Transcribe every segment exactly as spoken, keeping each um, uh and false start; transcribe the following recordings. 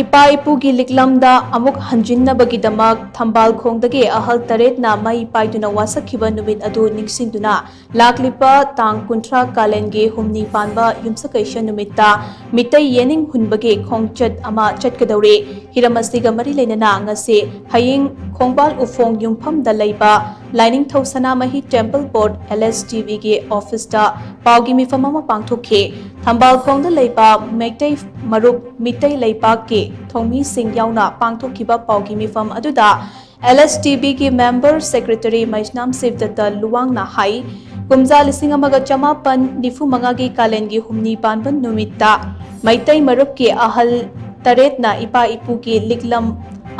ꯏꯄꯥ ꯏꯄꯨꯒꯤ ꯂꯤꯛꯂꯝꯗ ꯑꯃꯨꯛ ꯍꯟꯖꯤꯟꯅꯕꯒꯤꯗꯃꯛ ꯊꯝꯕꯥꯜ ꯈꯣꯡꯗꯒꯤ ꯑꯍꯜ ꯇꯔꯦꯠꯅ ꯃꯩ ꯄꯥꯏꯗꯨꯅ ꯋꯥꯁꯛꯈꯤꯕ ꯅꯨꯃꯤꯠ ꯑꯗꯨ ꯅꯤꯡꯁꯤꯡꯗꯨꯅ, ꯂꯥꯛꯂꯤꯕ ꯇꯥꯡ ꯀꯨꯟꯊ꯭ꯔꯥ ꯀꯥꯂꯦꯟꯒꯤ ꯍꯨꯝꯅꯤ ꯄꯥꯟꯕ ꯌꯨꯝꯁꯀꯩꯁ ꯅꯨꯃꯤꯠꯇ ꯃꯤꯇꯩ ꯌꯦꯅꯤꯡ ꯍꯨꯟꯕꯒꯤ ꯈꯣꯡꯆꯠ ꯑꯃ ꯆꯠꯀꯗꯧꯔꯤ꯫ ꯍꯤꯔꯝ ꯑꯁꯤꯒ ꯃꯔꯤ ꯂꯩꯅꯅ ꯉꯁꯤ ꯍꯌꯤꯡ ꯈꯣꯡꯕꯥꯜ ꯎꯐꯣꯡ ꯌꯨꯝꯐꯝꯗ ꯂꯩꯕ ꯂꯥꯏꯅꯤꯡꯊꯧ ꯁꯅꯥꯃꯍꯤ ꯇꯦꯝꯄꯜ ꯕꯣꯔꯗ, LSTBꯒꯤ ꯑꯣꯐꯤꯁꯇ ꯄꯥꯎꯒꯤ ꯃꯤꯐꯝ ꯑꯃ ꯄꯥꯡꯊꯣꯛꯈꯤ꯫ ꯊꯝꯕꯥꯜ ꯈꯣꯡꯗ ꯂꯩꯕ ꯃꯩꯇꯩ ꯃꯔꯨꯞ ꯃꯤꯇꯩ ꯂꯩꯄꯥꯛꯀꯤ ꯊꯧꯃꯤꯁꯤꯡ ꯌꯥꯎꯅ ꯄꯥꯡꯊꯣꯛꯈꯤꯕ ꯄꯥꯎꯒꯤ ꯃꯤꯐꯝ ꯑꯗꯨꯗ LSTBꯒꯤ ꯃꯦꯝꯕꯔ ꯁꯦꯀ꯭ꯔꯦꯇꯔꯤ ꯃꯩꯁꯅꯥꯝ ꯁꯤꯕꯗꯠꯇ ꯂꯨꯋꯥꯡꯅ ꯍꯥꯏ, ꯀꯨꯝꯖꯥ ꯂꯤꯁꯤꯡ ꯑꯃꯒ ꯆꯃꯥꯄꯟ ꯅꯤꯐꯨ ꯃꯉꯥꯒꯤ ꯀꯥꯂꯦꯟꯒꯤ ꯍꯨꯝꯅꯤ ꯄꯥꯟꯕ ꯅꯨꯃꯤꯠꯇ ꯃꯩꯇꯩ ꯃꯔꯨꯞꯀꯤ ꯑꯍꯜ ꯇꯔꯦꯠꯅ ꯏꯄꯥ ꯏꯄꯨꯒꯤ ꯂꯤꯛꯂꯝ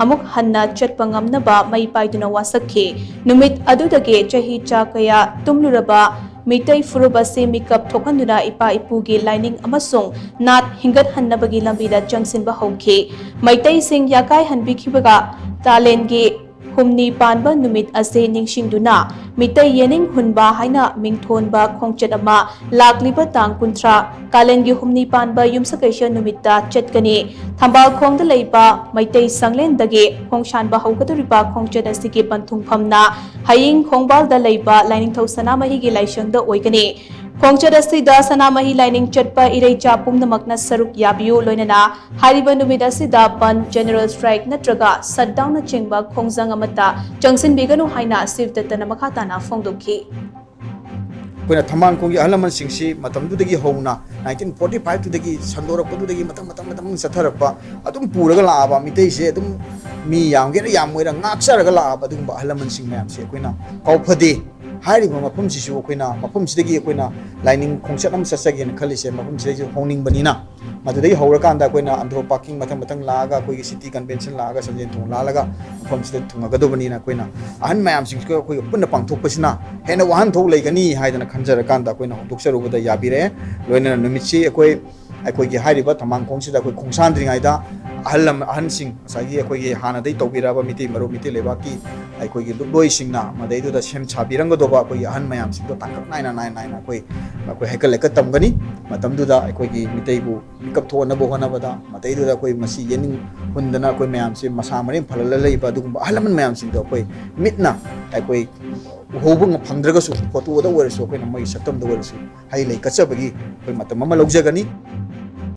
ꯑꯃꯨꯛ ꯍꯟꯅ ꯆꯠꯄ ꯉꯝꯅꯕ ꯃꯩ ꯄꯥꯏꯗꯨꯅ ꯋꯥꯁꯛꯈꯤ꯫ ꯅꯨꯃꯤꯠ ꯑꯗꯨꯗꯒꯤ ꯆꯍꯤ ꯆꯥ ꯀꯌꯥ ꯇꯨꯝꯂꯨꯔꯕ ꯃꯤꯇꯩ ꯐꯨꯔꯨꯞ ꯑꯁꯤ ꯃꯤꯀꯞ ꯊꯣꯛꯍꯟꯗꯨꯅ ꯏꯄꯥ ꯏꯄꯨꯒꯤ ꯂꯥꯏꯅꯤꯡ ꯑꯃꯁꯨꯡ ꯅꯥꯠ ꯍꯤꯡꯒꯠꯍꯟꯅꯕꯒꯤ ꯂꯝꯕꯤꯗ ꯆꯪꯁꯤꯟꯕ ꯍꯧꯈꯤ꯫ ꯃꯩꯇꯩꯁꯤꯡ ꯌꯥꯀꯥꯏꯍꯟꯕꯤꯈꯤꯕꯒ ꯀꯥꯂꯦꯟꯒꯤ ꯍꯨꯝꯅꯤ ꯄꯥꯟꯕ ꯅꯨꯃꯤꯠ ꯑꯁꯤ ꯅꯤꯡꯁꯤꯡꯗꯨꯅ ꯃꯤꯇꯩ ꯌꯦꯅꯤꯡ ꯍꯨꯟꯕ ꯍꯥꯏꯅ ꯃꯤꯡꯊꯣꯟꯕ ꯈꯣꯡꯆꯠ ꯑꯃ ꯂꯥꯛꯂꯤꯕ ꯇꯥꯡ ꯀꯨꯟꯊ꯭ꯔꯥ ꯀꯥꯂꯦꯟꯒꯤ ꯍꯨꯝꯅꯤ ꯄꯥꯟꯕ ꯌꯨꯝꯁꯀꯩꯁ ꯅꯨꯃꯤꯠꯇ ꯆꯠꯀꯅꯤ꯫ ꯊꯝꯕꯥꯜꯈꯣꯡꯗ ꯂꯩꯕ ꯃꯩꯇꯩ ꯁꯪꯂꯦꯟꯗꯒꯤ ꯈꯣꯡꯁꯥꯟꯕ ꯍꯧꯒꯗꯧꯔꯤꯕ ꯈꯣꯡꯆꯠ ꯑꯁꯤꯒꯤ ꯄꯟꯊꯨꯡꯐꯝꯅ ꯍꯌꯤꯡ ꯈꯣꯡꯕꯥꯜꯗ ꯂꯩꯕ ꯂꯥꯏꯅꯤꯡꯊꯧ ꯁꯅꯥꯃꯍꯤꯒꯤ ꯂꯥꯏꯁꯪꯗ ꯑꯣꯏꯒꯅꯤ꯫ ꯈꯣꯡꯆꯠ ꯑꯁꯤꯗ ꯁꯅꯥꯃꯍꯤ ꯂꯥꯏꯅꯤꯡ ꯆꯠꯄ ꯏꯔꯩꯆꯥ ꯄꯨꯝꯅꯃꯛꯅ ꯁꯔꯨꯛ ꯌꯥꯕꯤꯌꯨ, ꯂꯣꯏꯅꯅ ꯍꯥꯏꯔꯤꯕ ꯅꯨꯃꯤꯠ ꯑꯁꯤꯗ ꯕꯟ, ꯖꯦꯅꯔꯦꯜ ꯁ꯭ꯇ꯭ꯔꯥꯏꯛ ꯅꯠꯇ꯭ꯔꯒ ꯁꯠꯗꯥꯎꯟꯅꯆꯤꯡꯕ ꯈꯣꯡꯖꯪ ꯑꯃꯠꯇ ꯆꯪꯁꯤꯟꯕꯤꯒꯅꯨ ꯍꯥꯏꯅ ꯁꯤꯕꯗꯠꯇꯅ ꯃꯈꯥ ꯇꯥꯅ ꯐꯣꯡꯗꯣꯛꯈꯤ꯫ ꯑꯩꯈꯣꯏꯅ ꯊꯝꯕꯥꯜꯈꯣꯡꯒꯤ ꯑꯍꯜ ꯂꯃꯟꯁꯤꯡꯁꯤ ꯃꯇꯝꯗꯨꯗꯒꯤ ꯍꯧꯅ nineteen forty fiveꯇꯨꯗꯒꯤ ꯁꯟꯗꯣꯔꯛꯄꯗꯨꯗꯒꯤ ꯃꯊꯪ ꯃꯊꯪ ꯃꯊꯪ ꯆꯠꯊꯔꯛꯄ, ꯑꯗꯨꯝ ꯄꯨꯔꯒ ꯂꯥꯛꯑꯕ, ꯃꯤꯇꯩꯁꯦ ꯑꯗꯨꯝ ꯃꯤ ꯌꯥꯝꯒꯦꯔꯥ ꯌꯥꯝꯃꯣꯏꯔꯥ ꯉꯥꯛꯆꯔꯒ ꯂꯥꯛꯑꯕ ꯑꯗꯨꯒꯨꯝꯕ ꯑꯍꯜ ꯂꯃꯟꯁꯤꯡ ꯃꯌꯥꯝꯁꯦ ꯑꯩꯈꯣꯏꯅ ꯀꯥꯎꯐꯗꯦ꯫ ꯍꯥꯏꯔꯤꯕ ꯃꯐꯝꯁꯤꯁꯨ ꯑꯩꯈꯣꯏꯅ, ꯃꯐꯝꯁꯤꯗꯒꯤ ꯑꯩꯈꯣꯏꯅ ꯂꯥꯏꯅꯤꯡ ꯈꯣꯡꯆꯠ ꯑꯃ ꯆꯠꯆꯒꯦꯅ ꯈꯜꯂꯤꯁꯦ ꯃꯐꯝꯁꯤꯗꯒꯤ ꯍꯧꯅꯤꯡꯕꯅꯤꯅ, ꯃꯗꯨꯗꯒꯤ ꯍꯧꯔꯀꯥꯟꯗ ꯑꯩꯈꯣꯏꯅ ꯑꯟꯗ꯭ꯔꯣ ꯄꯥꯔꯀꯤꯡ ꯃꯊꯪ ꯃꯊꯪ ꯂꯥꯛꯑꯒ, ꯑꯩꯈꯣꯏꯒꯤ ꯁꯤꯇꯤ ꯀꯟꯚꯦꯟꯁꯟ ꯂꯥꯛꯑꯒ, ꯁꯟꯖꯦꯟ ꯊꯣꯡ ꯂꯥꯜꯂꯒ ꯃꯐꯝꯁꯤꯗ ꯊꯨꯡꯉꯒꯗꯕꯅꯤꯅ, ꯑꯩꯈꯣꯏꯅ ꯑꯍꯟ ꯃꯌꯥꯝꯁꯤꯡꯁꯤꯒ ꯑꯩꯈꯣꯏꯒ ꯄꯨꯟꯅ ꯄꯥꯡꯊꯣꯛꯄꯁꯤꯅ ꯍꯦꯟꯅ ꯋꯥꯍꯟꯊꯣꯛ ꯂꯩꯒꯅꯤ ꯍꯥꯏꯗꯅ ꯈꯟꯖꯔꯀꯥꯟꯗ ꯑꯩꯈꯣꯏꯅ ꯍꯧꯗꯣꯛꯆꯔꯨꯕꯗ ꯌꯥꯕꯤꯔꯛꯑꯦ꯫ ꯂꯣꯏꯅꯅ ꯅꯨꯃꯤꯠꯁꯤ ꯑꯩꯈꯣꯏ, ꯑꯩꯈꯣꯏꯒꯤ ꯍꯥꯏꯔꯤꯕ ꯊꯝꯕꯥꯜꯈꯣꯡꯁꯤꯗ ꯑꯩꯈꯣꯏ ꯈꯣꯡꯁꯥꯟꯗ꯭ꯔꯤꯉꯩꯗ ꯑꯍꯜ ꯂꯃ-, ꯑꯍꯟꯁꯤꯡ, ꯉꯁꯥꯏꯒꯤ ꯑꯩꯈꯣꯏꯒꯤ ꯍꯥꯟꯅꯗꯒꯤ ꯇꯧꯕꯤꯔꯛꯑꯕ ꯃꯤꯇꯩ ꯃꯔꯨꯞ, ꯃꯤꯇꯩ ꯂꯩꯕꯥꯛꯀꯤ ꯑꯩꯈꯣꯏꯒꯤ ꯂꯨꯞꯂꯣꯏꯁꯤꯡꯅ ꯃꯗꯩꯗꯨꯗ ꯁꯦꯝ ꯁꯥꯕꯤꯔꯝꯒꯗꯧꯕ ꯑꯩꯈꯣꯏꯒꯤ ꯑꯍꯟ ꯃꯌꯥꯝꯁꯤꯡꯗꯣ ꯇꯥꯡꯀꯛ ꯅꯥꯏꯅ ꯅꯥꯏꯅ ꯅꯥꯏꯅ ꯑꯩꯈꯣꯏ ꯑꯩꯈꯣꯏ ꯍꯩꯀꯠ ꯂꯩꯀꯠ ꯇꯝꯒꯅꯤ꯫ ꯃꯇꯝꯗꯨꯗ ꯑꯩꯈꯣꯏꯒꯤ ꯃꯤꯇꯩꯕꯨ ꯃꯤꯀꯞ ꯊꯣꯛꯅꯕ ꯍꯣꯠꯅꯕꯗ ꯃꯗꯩꯗꯨꯗ ꯑꯩꯈꯣꯏ ꯃꯁꯤ ꯌꯦꯅꯤꯡ ꯍꯨꯟꯗꯅ ꯑꯩꯈꯣꯏ ꯃꯌꯥꯝꯁꯤ ꯃꯁꯥ ꯃꯔꯦꯡ ꯐꯜꯍꯜꯂ ꯂꯩꯕ ꯑꯗꯨꯒꯨꯝꯕ ꯑꯍꯜ ꯂꯃꯟ ꯃꯌꯥꯝꯁꯤꯡꯗꯣ ꯑꯩꯈꯣꯏ ꯃꯤꯠꯅ ꯑꯩꯈꯣꯏ ꯎꯍꯧꯕ ꯐꯪꯗ꯭ꯔꯒꯁꯨ ꯐꯣꯇꯣꯗ ꯑꯣꯏꯔꯁꯨ ꯑꯩꯈꯣꯏꯅ ꯃꯣꯏꯒꯤ ꯁꯛꯇꯝꯗ ꯑꯣꯏꯔꯁꯨ ꯍꯩ ꯂꯩ ꯀꯠꯆꯕꯒꯤ ꯑꯩꯈꯣꯏ ꯃꯇꯝ ꯑꯃ ꯂꯧꯖꯒꯅꯤ꯫